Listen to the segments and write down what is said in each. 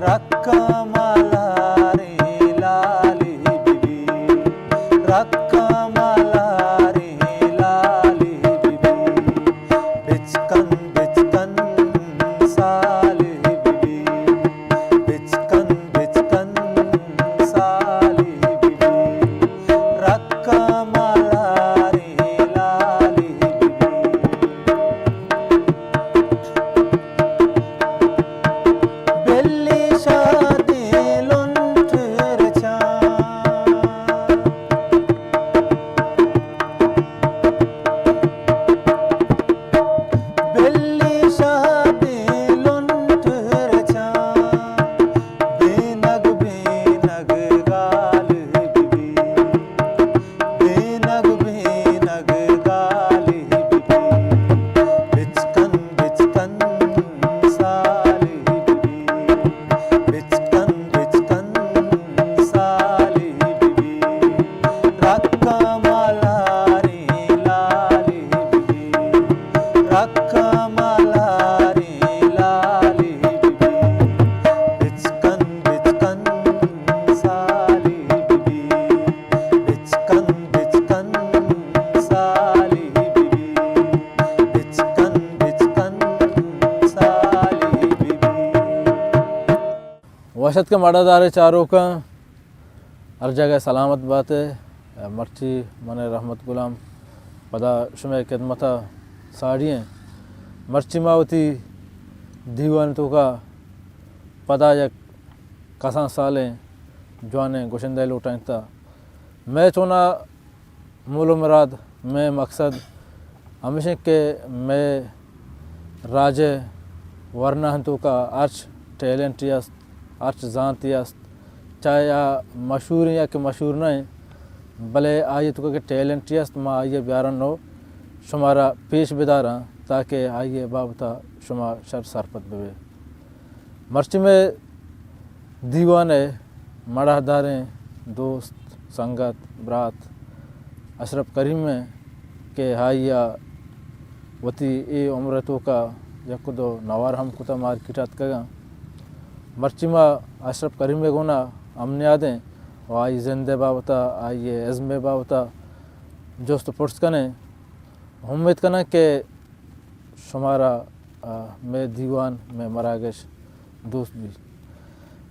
رکمالاریں lolly be be, رکمالاریں lolly be be, بچکن بچکن سالی بی بی، بچکن بچکن سالی بی بی، رکمالاریں لالی بی بی۔ بلی شادیں لنٹ رچاں، بلی شادیں لنٹ رچاں، بینگ بینگ گال بی بی۔ بینگ بینگ گالی بی بی، بچکن بچکن سالی بی بی، بچکن بچکن سالی بی بی، رکمالاریں لالی بی بی، رکمالاریں لالی بی بی، بچکن بچکن سالی بی بی۔ بچکن بچکن سالی بی بی، بچکن بچکن سالی بی بی۔ وش اتکے مڑاہداریں چاروکاں، ہر جاگہ سلامت بات ئے۔ مرچی من رحمت غلام پدا شمئے خدمت ءَ ساڑی ایں۔ مرچی ما وتی دیوان توکا پدا یک کسان سالیں جوانیں گشندہ لوٹائینتا۔ مئے چونا مول و مراد، مئے مقصد ہمیش انت کہ مئے راج ءِ ورناہانی توکا ہرچ ٹیلنٹے است، ہرچ زانتے است، چاہے آ مشہور انت یا کہ مشہور نہ انت، بلے آئی ءِ توکا کہ ٹیلنٹے است، ما آئی ءَ بیاراں و شمارا پیش بداراں تاکہ آئی ءِ بابت ءَ شما شر سرپد بہ بئے۔ مرچی مئے دیوان ءِ مڑاہداریں دوست، سنگت، برات اشرف کریم ءَ کہ آئی ءَ وتی اے عمر ءِ توکا یک دو نوار ہم کتا، مارکیٹ ءَ اتکگاں۔ مرچی ما اشرف کریم ءِ گونا ہم نیادیں و آئی زند ءِ بابت ءَ، آئی ءِ ازم ءِ بابت ءَ جست و پرس کنیں۔ امیت کناں کہ شمارا، آ، مئے دیوان، مئے مراگش دوست بی۔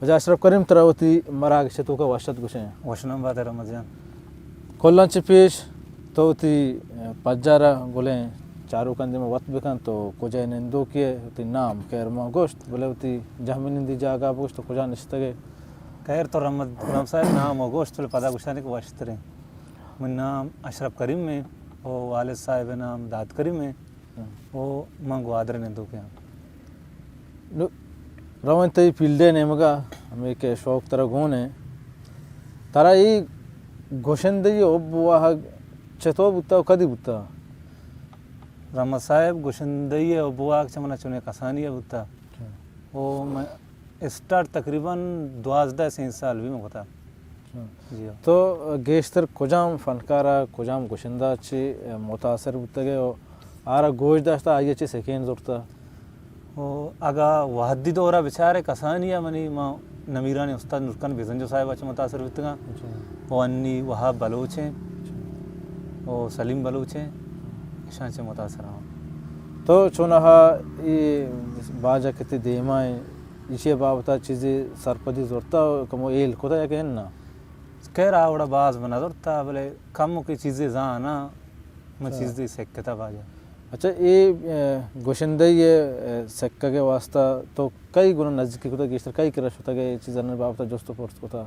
واجہ اشرف کریم، ترا وتی مراگش ءِ توکا وش اتک گوشیں۔ وش نام بات ئے رحمت جان۔ کلاں چہ پیش تو وتی، آ، پجار ءَ گلیں چاروکاں دیما وت بکن، تو کجا نندوکے ئے، وتی نام خیر ما گوشت، بلے وتی جہمنندی جاگہ بگوش تو کجا نشتگ ئے؟ خیر تو رحمت غلام صاحب نام و گوشت، بلے پدا گوشانے کہ وشتریں۔ من نام اشرف کریم ایں و والد صاحب ءِ نام داد کریم ایں۔ ہم۔ و من گوادر ءَ نندوک آں۔ نو، رویں تئی فیلڈ ءِ نیمگا، ہمے کہ شوق ترا گون ایں۔ ترا اے گشندہی ءِ حب واہگ چتو بوتا و کدی بوتا؟ رحمت صاحب، گشندہی ءِ حب واہگ چہ منا چونیں کسانی ءَ بوتا۔ ہم۔ و من اسٹارٹ تقریباً دوازدہ سیزدہ سال بی من کتا۔ ہم۔ جی ہاں۔ تو گیشتر کجام فنکار ءَ، کجام گشندہ ءَ چہ متاثر بوتگ ئے و آرا گوش داشتہ، آئی ءَ چہ سکین زرتہ؟ و اگاں وہدی دور ءَ بچارے کسانی ءَ، منی ما نمیرانیں استاد نورخان بزنجو صاحب ءَ چہ متاثر بوتگاں۔ جی۔ و انی وہاب بلوچ ایں۔ جی۔ و سلیم بلوچ ایں۔ اشاں چہ متاثر آں۔ تو چوناہا اے باجہ کہ تئی دیما ایں، ایشی ءِ بابت ءَ چیزے سرپدی زرتہ، کمو ہیل کتہ یا کہ اناں؟ خیر آ وڑا باز من نہ زرتہ، بلے کموکے چیزے زاناں، من اچھا۔ چیزے سکتہ باجا۔ اچھا، اے، اے، گشندہی ءِ، اے، سکگ ءِ واسطہ تو کئی گنا نزیکی کتہ، گیشتر کئی کرا شتگ ئے، اے چیزانی بابت ءَ جست و پرس کتہ؟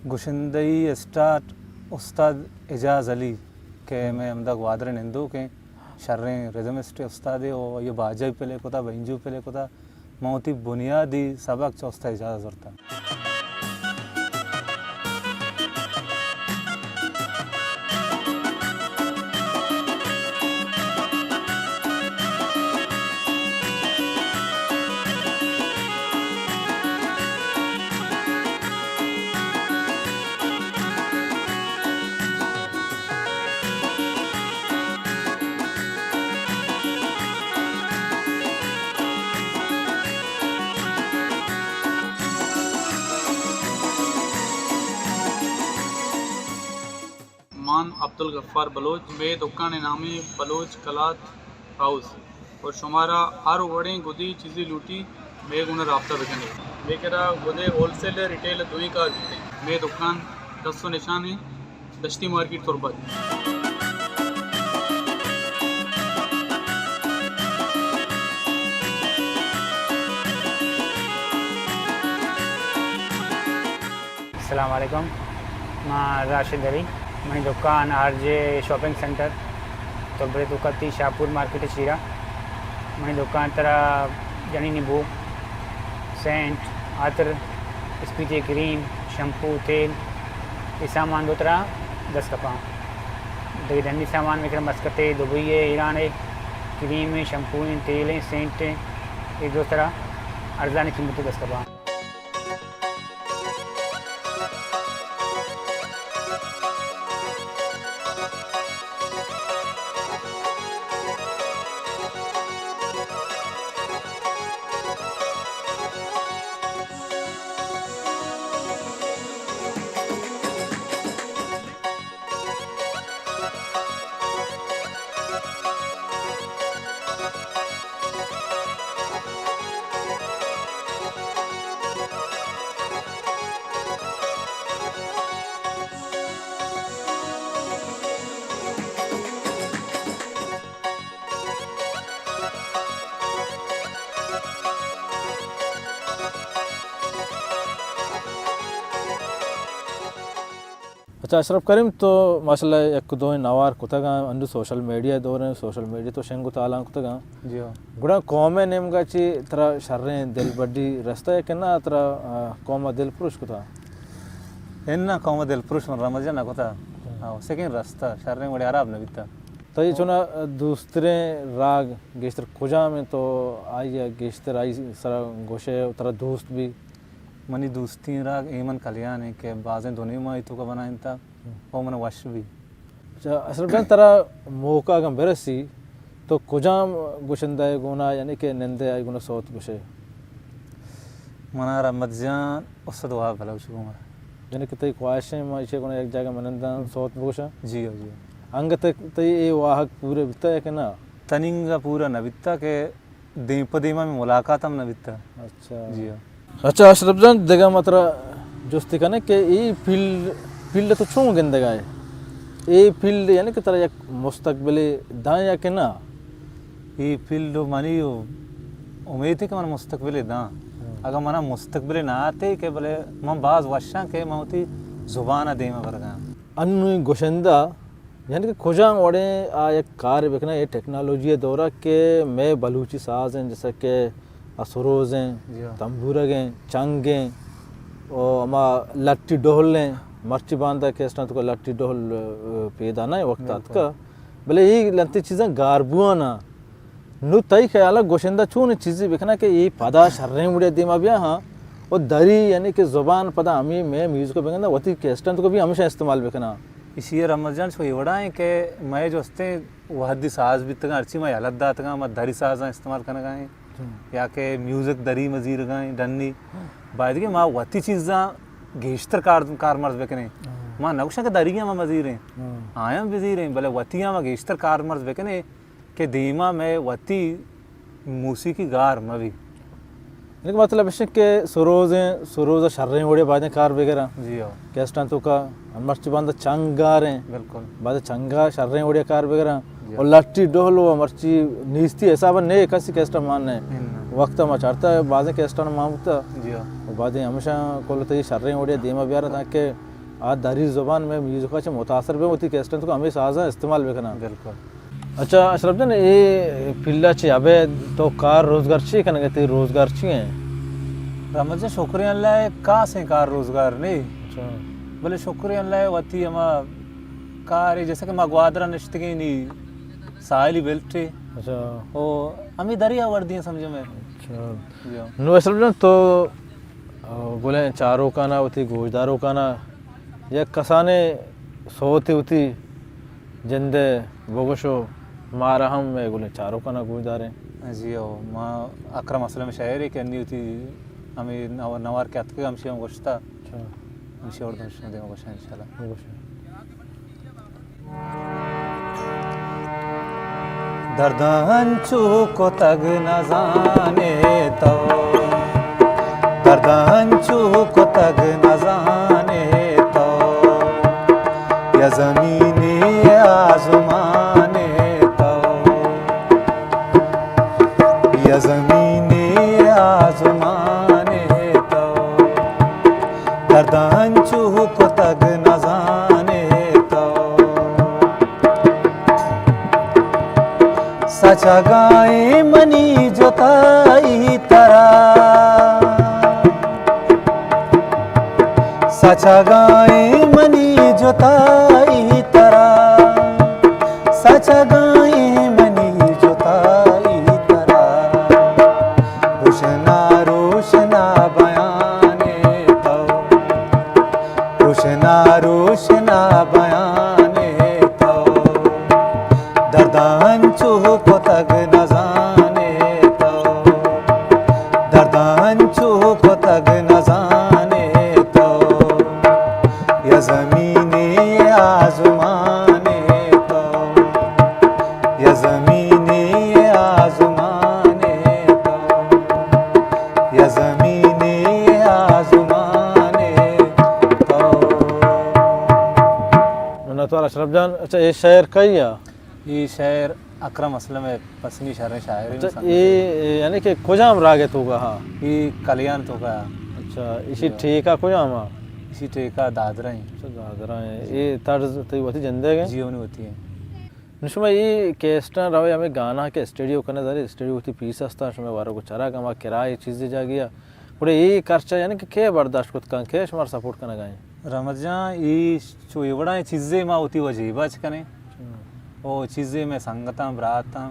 گشندہی اسٹارٹ استاد اعجاز علی کہ ہم۔ مئے ہمدا گوادر ءَ نندوک ایں، شریں ردمسٹ استادے و آئی ءَ باجہ پلے کتہ، بینجو پلے کتہ۔ من وتی بنیادی سبق چہ استاد اعجاز ءَ زرتہ۔ عبدالغفار بلوچ۔ مئے دکان ءِ نام ایں بلوچ کلاتھ ہاؤس۔ اور شمارا ہر وڑیں گدی چیزی لوٹی، مئے گونا رابطہ بکنے۔ مئے کرا گدے ہول سیل ءُ ریٹیل دوئیں کار بیت۔ مئے دکان دست ءُ نشان ایں، دشتی مارکیٹ تربت۔ السلام علیکم، ما راشد علی، منی دکان آر جے شاپنگ سینٹر، تربت ءِ توکا تئی شاہپور مارکیٹ ءِ چیرا۔ منی دکان ترا جنینی بو، سینٹ، عطر، اسپیتی کریم، شمپو، تیل، اے سامان دو ترا دست کپاں۔ دگہ ڈنی سامان مئے کرا مسکت ءِ، دبئی ءِ، ایران ءِ، کریم ءِ، شمپو ءِ، تیل ءِ، سینٹ ءِ، اے دو ترا ارزانی قیمت ءَ دست کپاں۔ اچھا اشرف کریم، تو ماشاءاللہ یک دوئیں نوار کتگاں، انو سوشل میڈیا دور ایں، سوشل میڈیا تو شنگ و تالان کتگاں۔ جی ہاں۔ گڑا قوم ءِ نیمگا چی ترا شریں دلبڈی رستہ یا کہ نہ ترا، آ، قوم ءَ دل پروش کتا؟ اناں، قوم ءَ دل پروش من رمضان نہ کتا۔ ہاں۔ ہاں، سکیں رستہ، شریں وڑے حراب نہ بیتا۔ تئی چونا دوستریں راگ گیشتر کجام ایں، تو آئی ءَ گیشتر آئی سرا گوشے ترا دوست بی؟ منی دوستیں راگ ایمن کلیان ایں کہ بازیں دنیا ما ای توکا بنائینتا، او من وش بی۔ اچھا، اشرف جان، ترا موقع اگاں برسی تو کجام گشندہ ءِ گونا، یعنی کہ نندے آئی گونا سوت گوشے؟ منا رحمت جان، استاد وہاب بلوچ گونا۔ یعنی کہ تئی خواہش ایں ما ایشی گونا یک جاگہ مننداں سوت بگوشاں؟ جی ہو، جی ہو۔ انگت تئی اے واہگ پورے بیتا یا کہ نا؟ تنینگا پورا نہ بیتا کہ دیم پہ دیم ہمے ملاقات ہم نہ بیتا۔ اچھا۔ جی ہاں۔ اچھا اشرف جان، دگہ ما ترا جستی کنیں کہ اے فیلڈ، فیلڈ تو چون گندگا ئے؟ اے فیلڈ یعنی کہ ترا یک مستقبلے داں یا کہ نا؟ اے فیلڈ منی امیت ایں کہ من مستقبلے داں۔ ہاں۔ اگاں منا مستقبلے نہ آتے کہ بلے من باز وشاں کہ من وتی زبان ءَ دیما برگاں۔ انوی گشندہ یعنی کہ کجام وڑیں آ یک کارے بکناں اے ٹیکنالوجی ءِ دورا کہ مئے بلوچی ساز ایں، جیسا کہ آ سروز ایں، جی ہاں۔ تمبورگ ایں، چنگ ایں، او ہما لٹی ڈہل ایں، مرچی باندا کیسٹاں توکا لٹی ڈہل، ءَ، پیدا نہ ایں، وقت بالکل۔ آتکا، بلے اے لنتے چیزاں گار بوان آں۔ نوں تئی خیالا گشندہ چون چیزے بکناں کہ اے پدا شریں وڑے دیما بیا ہاں، او دری یعنی کہ زبان پدا ہمے مئے میوزک بگنداں، وتی کیسٹاں توکا بھی ہمیشاں استعمال بکناں۔ ایشی ءَ رحمت جان چو اے وڑا ایں کہ مئے جو استیں وہدی ساز بیتگاں، ہرچی ما یلہ داتگاں، ما دری سازاں استعمال کنگا ایں، ہم۔ یا کہ میوزک دری مزیرگا ایں، ڈنی۔ ہم۔ باید کہ ما وتی چیزاں گیشتر کار، کارمرز بکنیں۔ ہم۔ ما نگوشاں کہ دری ہم ما مزیریں۔ ہم۔ آیاں بزیریں، بلے وتی ہم ما گیشتر کارمرز بکنیں۔ کہ دیما مئے وتی موسیقی گار مہ بی۔ یعنی کہ مطلب اش کہ سروز ایں، سروز ءَ شریں وڑے بایدیں کار بگراں۔ جی ہو۔ کیسٹاں توکا مرچی باندا چنگ گار ایں۔ بالکل۔ بایدیں چنگا شریں وڑے کار بگراں۔ جی۔ اور لٹی ڈہل و مرچی نیستی حساب نے کسی کیسٹ مان نے۔ ہم۔ وقت ما چارتا بازیں کیسٹاں مان بوتا۔ جی ہو۔ و بایدیں ہمیشاں کل تئی شریں وڑے دیما بیارا تاکہ آ دری زبان مئے میوزک ءَ چہ متاثر بیں، وتی کیسٹاں توکا ہمے سازاں استعمال بکناں۔ بالکل۔ اچھا اشرف جان، اے فیلڈ ءَ چہ ابید تو کار روزگار چی کنگ ءَ ئے؟ تئی روزگار چی ایں؟ رحمت جان، شکر اللہ ءَ، کاسیں کار روزگار نی۔ اچھا۔ بلے شکر اللہ ءَ، وتی ہما کار ایں، جیسے کہ ما گوادر ءَ نشتگیں نی ساحلی بیلٹ ایں۔ اچھا۔ او ہمے دریا وردی ایں سمجھ میں۔ اچھا۔ جی ہاں۔ نوں اشرف جان، تو گلیں چاروکانا، وتی گوشداروکانا یک کسانیں سوتے وتی جند ءِ بگوش و مارا ہم مئے گلیں چاروکانا گوشداریں۔ جی ہو، ما اکرم اسلم شاعرے کہ انی وتی ہمے نو-، نوار کہ اتکگ ہمشی ہم گوشتا۔ اچھا۔ ہمشی اور دم شما دیما گوشاں انشاءاللہ۔ بگوش۔ درد انچو کتگ نزانے تو، درد انچو کتگ نزانے تو، یا زمین یا آزمانے تو، یا زمین یا آزمانے تو، درد انچو کتگ نزانے تو۔ سچگائیں منی جتائی ترا، سچگائیں منی جتائی ترا، سچگائیں منی جتائی ترا، روشنا روشنا بیانے تو، روشنا روشنا بیانے تو، درد انچو کتگ نزانے تو، درد انچو کتگ نزانے تو، یا زمین یا آزمانے تو، یا زمین یا آزمانے تو، یا زمین یا آزمانے تو۔ منتوار اشرف جان۔ اچھا، اے شعر کئی آ؟ اے شعر اکرم اسلم ءِ پسنی شریں شاعرے اچھا، اے، اے یعنی کہ کجام راگ ءِ توکا ہا؟ اے کلیان توکا۔ اچھا، ایشی جی۔ ٹھیکہ کجام ہا؟ ایشی ٹھیکہ دادرہ ایں۔ اچھا، دادرہ ایں۔ جی۔ اے طرز تئی وتی جندے گئے؟ جی، اونی وتی ایں۔ نو شما اے کیسٹاں روئے ہمے گانا کہ اسٹوڈیو کنے دارے، اسٹوڈیو وتی پیس ہستاں، شما وارو کو چراگ ہما کرائے چیزے جاگیا۔ گڑا اے خرچہ یعنی کہ کے برداشت کت کن، کے شمار سپورٹ کنگا ایں؟ رحمت جان، اے چو اے وڑائیں چیزے ما وتی وجیبہ چ کنیں۔ ہم۔ او چیزے مئے سنگتاں، براتاں،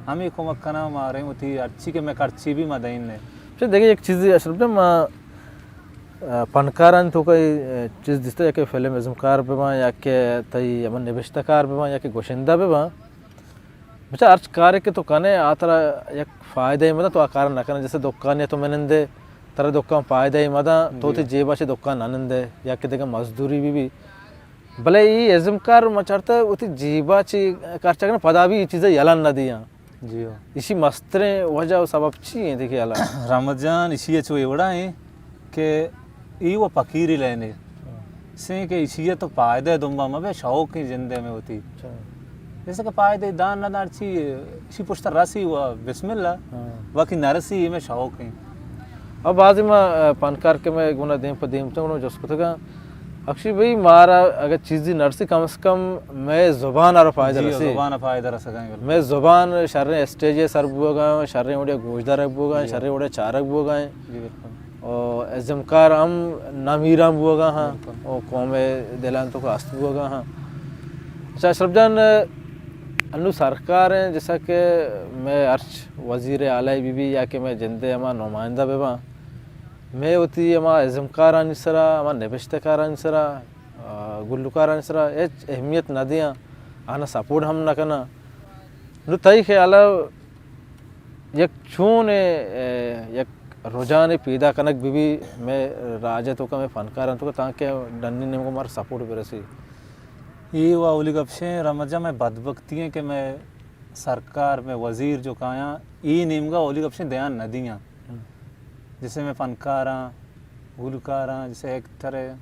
ہمے کمک کناں، ماریں وتی ہرچی کہ مئے خرچی بھی ما دئین نے۔ چہ دگہ یک چیزے اشرف جان، ما، آ، پنکارانی توکا اے، آ، چیز دیستہ یا کہ فلم ازمکار بباں یا کہ تئی ہمن نبشتہ کار بباں یا کہ گوشندہ بباں۔ بچار ہرچ کارے کہ تو کنے آ ترا یک فائدہ ای مداں تو آ کار نہ کنے، جیسے دکانے تو منندے ترا دکان فائدہ ای مداں تو جی۔ وتی جیبا چہ دکان نہ نندے یا کہ دگہ مزدوری بی بی۔ بلے ای ازمکار ما چارتا وتی جیبا چہ خرچہ کنے پدا بھی ای چیزا یلہ نہ دیاں۔ جی ہو۔ ایشی مستریں وجہ و سبب چی انت کہ یلہ؟ رحمت جان، ایشی چو اے وڑا ایں کہ ای و فقیری لینے۔ ہاں۔ سیں کہ ایشی تو فائدہ دنبا مبے، شوق ایں جندے میں ہوتی۔ اچھا۔ جیسے کہ فائدہ دان نہ دان چی، ایشی پشت رسی و بسم اللہ۔ ہاں۔ باقی نہ رسی، اے میں شوق ایں۔ اب بعضی ما، آ، پنکار کہ میں گنا دیم پہ دیم تو گنا جس کتگا۔ اکشی بھئی، مارا اگر چیزی نرسی، کم از کم میں زبان آرا فائدہ جی، رسی۔ زبان فائدہ رسگا ایں، بالکل۔ میں زبان شریں اسٹیج سر بوگا، شریں وڑے گوشدارک بوگا، جی۔ شریں وڑے چارک بوگا۔ جی، بالکل۔ او ازمکار ہم نمیران بوگا ہاں، بالکل۔ او قوم دلان توکا است بوگا ہاں۔ اچھا اشرف جان، انو سرکار ہیں، جیسا کہ میں ہرچ وزیر اعلی بی بی یا کہ میں جندے ہما نمائندہ بباں، میں وتی ہما ازمکارانی سرا، ہما نبشتہ کارانی سرا، آ، گلوکارانی سرا ہچ اہمیت نہ دیاں، آنا سپورٹ ہم نہ کناں۔ نو تئی خیالا یک چون، اے، یک رجحان پیدا کنگ بہ بی، مئے راج ءِ توکا، مئے فنکاراں توکا، تانکہ ڈنی نیمگا مارا سپورٹ برسی۔ اے و اولی گپ شیں رحمت جان، مئے بدبختی ایں کہ مئے سرکار، مئے وزیر جو کایاں، اے نیمگا اولی گپ شیں دھیان نہ دیاں۔ ہم۔ جیسے مئے فنکاراں، گلوکاراں، جیسے ایکٹر ہے،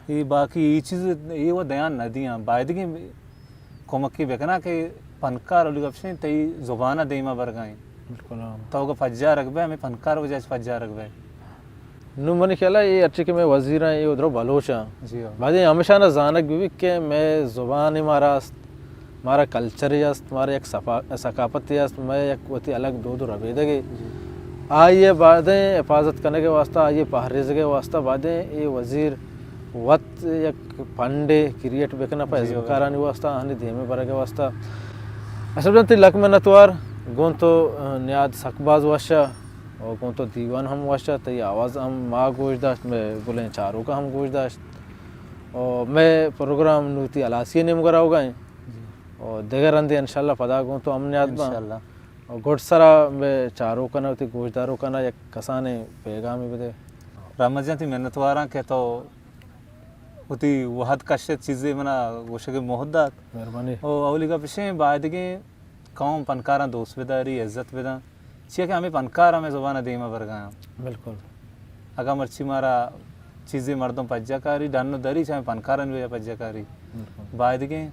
اے باقی اے چیز، اے و دھیان نہ دیاں۔ بایدگیں کمکی بکناں کہ پنکار اولی گپ شیں تئی زبان ءَ دیما برگائیں۔ بالکل، ہاں۔ تو اگہ پجارگ بئے، ہمے پنکار وجہ چہ پجارگ بئے۔ نوں منی خیال ءَ اے ہرچی کہ مئے وزیراں، اے درو بلوچاں۔ جی ہاں۔ باید ایں ہمیشاں زانگ بہ بیت کہ مئے زبان مارا است، مارا کلچرے است، مارا یک صفا-، ثقافتے است، مئے یک وتی الگ دود و ربیدگے۔ جی۔ آئی ءِ باید ایں حفاظت کنگ ءِ واستہ، آئی ءِ پہریزگ ءِ واستہ باید ایں اے وزیر وت یک فنڈے کریئیٹ بکناں پہ جی، ازمکارانی واستہ، آہانی دیمے برگ ءِ واستہ۔ اشرف جان، تئی لک منتوار، گوں تو، آ، نیاد سک باز وش ءَ، و گوں تو دیوان ہم وش ءَ، تئی آواز ہم ما گوش داشت، مئے گلیں چاروکاں ہم گوش داشت۔ و مئے پروگرام نوں وتی ہلاسی ءِ نیمگ ءَ روگ ءَ ایں۔ جی۔ و دگہ رندے انشاءاللہ پدا گوں تو ہم نیاد باں۔ انشاءاللہ۔ و گڈ سرا مئے چاروکاں وتی گوشداروکاں یک کسانیں پیغامے بدے۔ رحمت جان، تئی منتواراں کہ تو وتی وہد کشت، چیزے منا گوشگ ءِ موہ دات۔ مہربانی۔ او اولی گپ اشیں، بایدگیں قوم پنکاراں دوست بداری، عزت بداں، چیا کہ ہمیں پنکار ہمیں زبان ءِ دیم ءَ برگا آں۔ بالکل۔ اگاں مرچی مارا چیزے مردم پجا کاری، ڈن و دری چہ ہمیں پنکارانی وجہ پجا کاری۔ بالکل۔ بایدگیں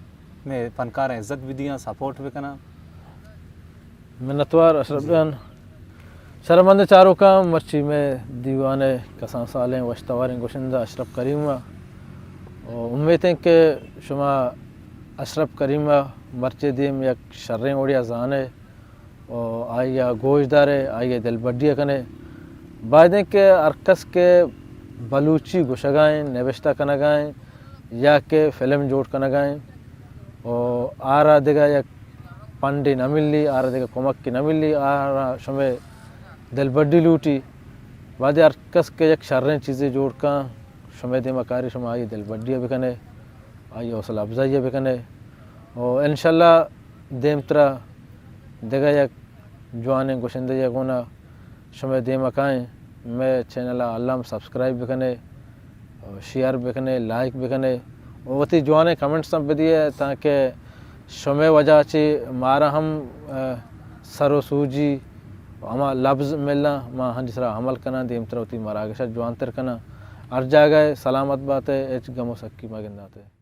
میں پنکاراں عزت بدیاں، سپورٹ بکناں۔ منتوار اشرف جان۔ شرمند چاروکاں، مرچی میں دیوان ءِ کسان سالیں وشتواریں گوشندہ اشرف کریم ءَ۔ و امیت ایں کہ شما اشرف کریم ءَ مرچی دیم یک شریں وڑیا زانے و آئی ءَ گوش دارے، آئی ءِ دلبڈی ءَ کنے۔ بایدیں کہ ہر کس کہ بلوچی گوشگائیں، نبشتہ کنگائیں یا کہ فلم جوڑ کنگائیں و آرا دگہ یک پنڈے نہ ملی، آرا دگہ کمکے نہ ملی، آرا شمئے دلبڈی لوٹی۔ وہدے ہر کس کہ یک شریں چیزے جوڑ کن، شمئے دیما کاری، شما آئی دلبڈی ءَ بکنے، آئی حوصلہ افزائی ءَ بکنے۔ و انشاءاللہ دیمترا دگہ یک جوانیں گوشندہ ءَ گونا شمئے دیما کائیں۔ مئے چینل ءَ الم سبسکرائب بکنے، شیئر بکنے، لائک بکنے و وتی جوانیں کمنٹس ہم بدیے، تاکہ شمئے وجہ چہ مارا ہم، آ، سر و سوجی و ہما لبز ملاں، ما ہنی سرا عمل کناں، دیمترا وتی مراگش ءَ جوانتر کناں۔ ہر جاگہ سلامت باتے، ہچ گم و سکی مہ گنداتے۔